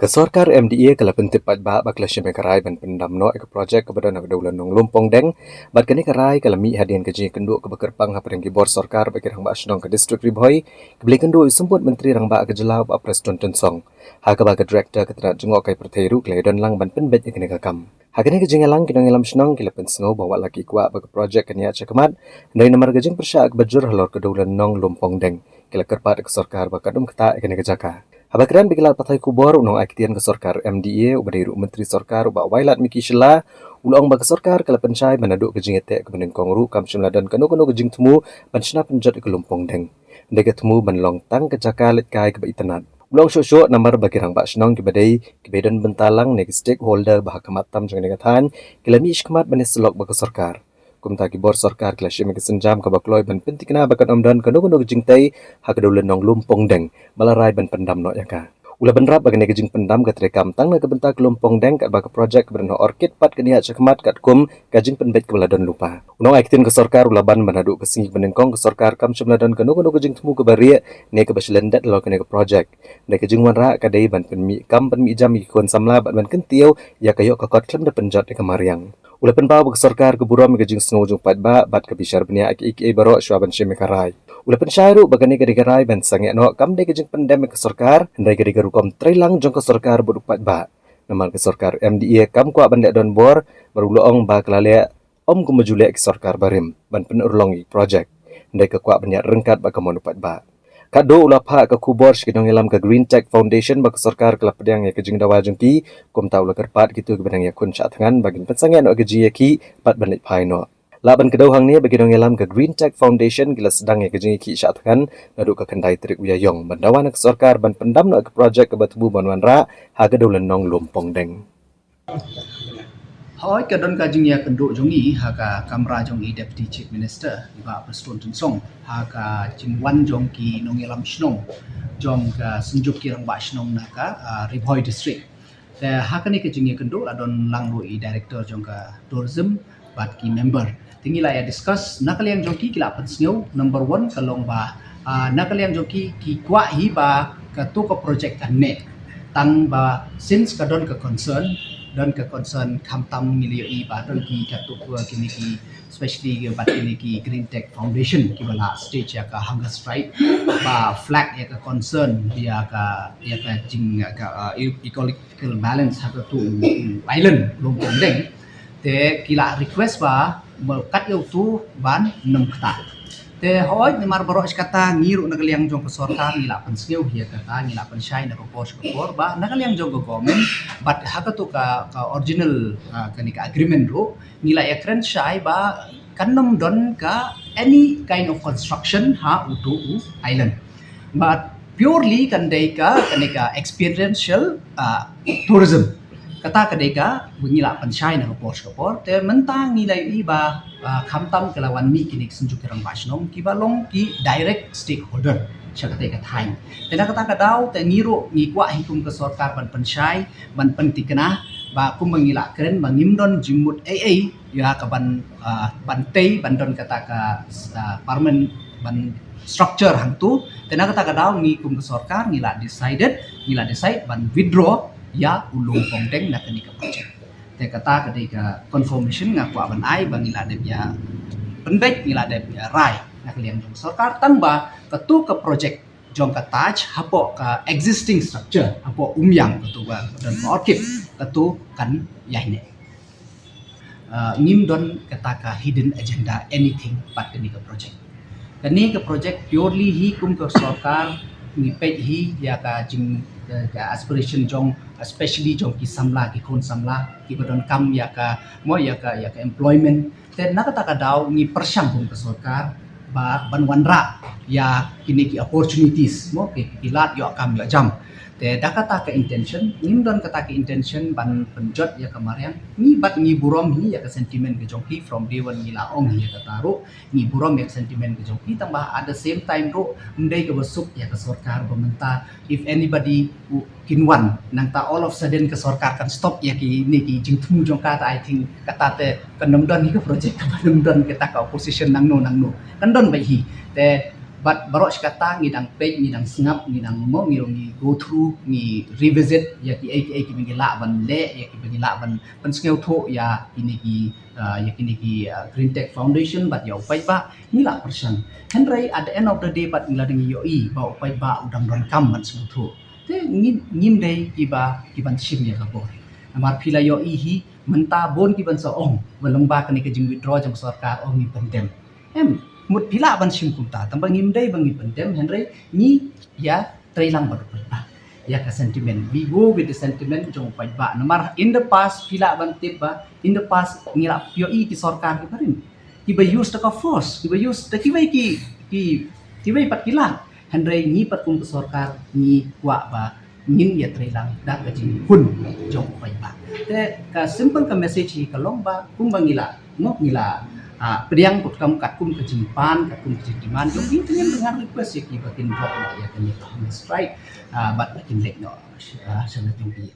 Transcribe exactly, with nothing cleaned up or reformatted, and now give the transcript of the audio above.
Ka sorkar M D A ka la pyntip paidbah ba ka la shim ïa ka rai ban pyndam noh ïa ka projek kaba don ha ka Dewlynnong Lumpongdeng, bad kane ka rai ka la mih hadien ka jingïakynduh kaba kyrpang hapdeng ki bor sorkar bad ki rangbah shnong ka district Ri Bhoi, kaba la ïakynduh ïa u Symbud Myntri Rangbah ka jylla u Bah Prestone Tynsong, ha kaba ka director ka tnat jngohkai pyrthei ruh ka la ïadon lang ban pynbeit ïa kane ka kam. Ha kane ka jingïalang ki nongïalam shnong ki la pynsngew ba wat la ki kwah ba ka projek kan ïaid shakhmat, hynrei namar ka jingpyrshah kaba jur halor ka Dewlynnong Lumpongdeng, ki la kyrpad ïa ka sorkar ba kan ym ktah ïa kane ka jaka. Haba kren bad ki lad pathai khubor, u nongaiktien ka sorkar M D A uba dei ruh u Myntri Sorkar u Bah Wailadmiki Shylla, u la ong ba ka sorkar ka la pynshai ba naduh ka jingïateh kaba nyngkong ruh kam shym la don kano kano ka jingthmu ban shna pynjot ïa ka Lumpongdeng. Hynrei ka thmu ban long tang ka jaka leit kai kaba itynnad. U la ong shuh shuh namar ba ki rangbah shnong kiba dei kiba ïadon bynta lang ne ki stakeholder ba ha khmat tam jong kane ka thaiñ, ki la mih shakhmat ban ïasyllok bad ka sorkar. Kumta ki bor sorkar ki la shim ïa ka sienjam kaba kloi ban pynthikna ba kan ym don kano kano ka jingtei ha ka Dewlynnong Lumpongdeng, ba la rai ban pyndam noh ïa ka. U la bynrap ba kane ka jingpyndam ka treikam tang na ka bynta ka Lumpongdeng, katba ka projek kaba don ha Orchid pat kan ïaid shakhmat katkum ka jingpynbeit kaba la don lypa. U nongaiktien ka sorkar u la ban ba naduh ka sngi kaba nyngkong ka sorkar kam shym la don kano kano ka jingthmu kaba rieh ne kaba shlyndet halor kane ka projek. Hynrei ka jingwanrah ka dei ban pynmih kam pynmih jam ïa ki khun samla bad ban kyntiew ïa ka ïoh ka kot khlem da pynjot ïa ka mariang. U la pynpaw ba ka sorkar ka burom ïa ka jingsngew jong paidbah bad ka bishar bniah ïa kiei kiei baroh shuwa ban shim ïa ka rai. U la pynshai ruh ba kane ka dei ka rai ban sangeh noh, kam dei ka jingpyndem ïa ka sorkar, hynrei ka dei ka rukom treilang jong ka sorkar bad u paidbah. Namar ka sorkar M D A kam kwah ban leh donbor, bad u la ong ba ka la leh ym kumba ju leh ki sorkar barim ban pynurlong ïa ki projek, hynrei ka kwah ban ïaid ryngkat bad ka mon u paidbah. Katto u la phah ka khubor sha ki nongïalam ka Green Tech Foundation ba ka sorkar ka la pdiang ïa ka jingdawa jong ki, kumta u la kyrpad kito kiba nang ïakhun shah thngan ba kin pynsangeh noh ïa ka jingïakhih bad ban leit phai noh. Lah ban kdew hangne ba ki nongïalam ka Green Tech Foundation ki la sdang ïa ka jingïakhih shah thngan naduh ka khyndai tarik u Ïaïong ban dawa na ka sorkar ban pyndam noh ïa ka projek kaba thmu ban wanrah ha ka Dewlynnong Lumpongdeng. Hooid, ka don ka jingïakynduh jong ngi ha ka kamra jong i Deputy Chief Minister, i Bah Prestone Tynsong, ha ka jingwan jong ki nongïalam shnong jong ka Synjuk ki Rangbah Shnong na ka, ah, Ri Bhoi District. Te ha kane ka jingïakynduh la don lang ruh i Director jong ka Tourism bad ki member. Te ngi la ïa discuss, na ka liang jong ki ki la pynsngew, number one ka long ba, ah, na ka liang jong ki ki kwah hi ba kato ka project kan neh. Tang ba since ka don ka concern, don ka concern khamtam ngi la ïohi ba don ki kato ka kine ki, especially ki bad kine ki Green Tech Foundation kiba la stage ïa ka hunger strike, ba flag ïa ka concern ïa ka, ïa ka jing, ïa ka, ah, e-, ecological balance ha kato u, u island Lumpongdeng. Te ki la request ba, ba kat ïa uto ban nym ktah. Te hooid, namar baroh shi katta ngi ruh na ka liang jong ka sorkar ngi la pynsngew hi ïa kata, ngi la pynshai na ka por sha ka por ba na ka liang jong ka government, bad ha kato ka, ka original, ah, kane ka agreement ruh ngi la ïakren shai ba kan nym don ka any kind of construction ha uto u island. But purely kan dei ka, kane ka experiential, ah, tourism. Kata ka dei kaba ngi la pynshai na ka por sha ka por. Te mynta ngi la ïohi ba, ah, khamtam ki la wan mih kine ki Synjuk ki Rangbah Shnong kiba long ki direct stakeholder sha katei ka thaiñ. Te na kata ka daw te ngi ruh ngi kwah hi kum ka sorkar ban pynshai, ban pynthikna ba kumba ngi la kren ba ngim don jingmut ei ei ïa ka ban, ah, ban tei ban don kata ka, ah, permanent ban structure hangto. Te na kata ka daw ngi kum ka sorkar ngi la decided, ngi la decide ban withdraw ïa u Lumpongdeng na kane ka project. Te kata ka dei ka confirmation nga kwah ban ai ba ngi la dep ïa pynbeit, ngi la dep ïa rai na ka liang jong ka sorkar, tang ba kato ka project jong ka Taj hapoh ka existing structure hapoh Umiam, kato ba don ka Orchid, kato kan ïaineh. Ah, ngim don kata ka hidden agenda anything pat kane ka project. Kane ka project purely hi kum ka sorkar ngi peit hi ïa ka jing, ka, ka aspiration jong, especially jong ki samla, ki khun samla kiba donkam ïa ka, mo, ïa ka, ïa ka employment. Te na kata ka daw ngi pyrshang kum ka sorkar ba ban wanrah ïa kine ki opportunities, mo, ki, ki lad ïoh kam ïoh jam. Te da kata ka intention, ngim don kata ka intention ban pynjot ïa ka mariang. Ngi bad ngi burom hi ïa ka sentiment ka jong ki, from day one ngi la ong hi ïa kata ruh. Ngi burom ïa ka sentiment ka jong ki, tang ba at the same time ruh ym dei kaba suk ïa ka sorkar ba mynta if anybody u kin wan, nangta all of sudden ka sorkar kan stop ïa kine ki jingthmu jong ka, te I think kata te kan nym don hi ka project, kan nym don kata ka opposition nangno nangno. Kan don beit hi. Te But baroh shi katta ngi dang peit, ngi dang sngap, ngi dang mo, ngi, ngi go through, ngi revisit ïa ki ei ki ei kiba ngi lah ban leh, ïa kiba ngi lah ban, ban sngewthuh ïa kine ki, ah, ïa kine ki, ah, Green Tech Foundation bad ïa u paidbah, ngi lah pyrshang. Hynrei at the end of the day pat ngi la dang ïohi ba u paidbah u dang donkam ban sngewthuh. Te ngim, ngim dei kiba, kiban shim ïa ka bor. Namar phi la ïohi hi, mynta bun kiban sa ong ba lyngba kane ka jingwithdraw jong sorkar, ong ngi pyndem. Em, mut phi lah ban shim kumta, tangba ngim dei ba ngi pyndem, hynrei ngi ïa trei lang bad u paidbah. Ïa ka sentiment, we go with the sentiment jong u paidbah. Namar in the past phi lah ban tip ba in the past ngi la ïohi ki sorkar kiba rim, kiba use da ka force, kiba use da kiwei ki, ki, kiwei pat ki la. Hynrei ngi pat kum ka sorkar ngi kwah ba ngin ïa trei lang da ka jinghun jong u paidbah. Te ka simple ka message hi ka long ba kumba ngi la, mo, ngi la, ah, pdiang, katkum, katkum ka jingpan, katkum ka jingdemand jong ngi, te ngin ngan request ïa ki ba kin drop noh ïa kane ka hunger strike, ah, bad ba kin leit noh, ah, sha la jong ki.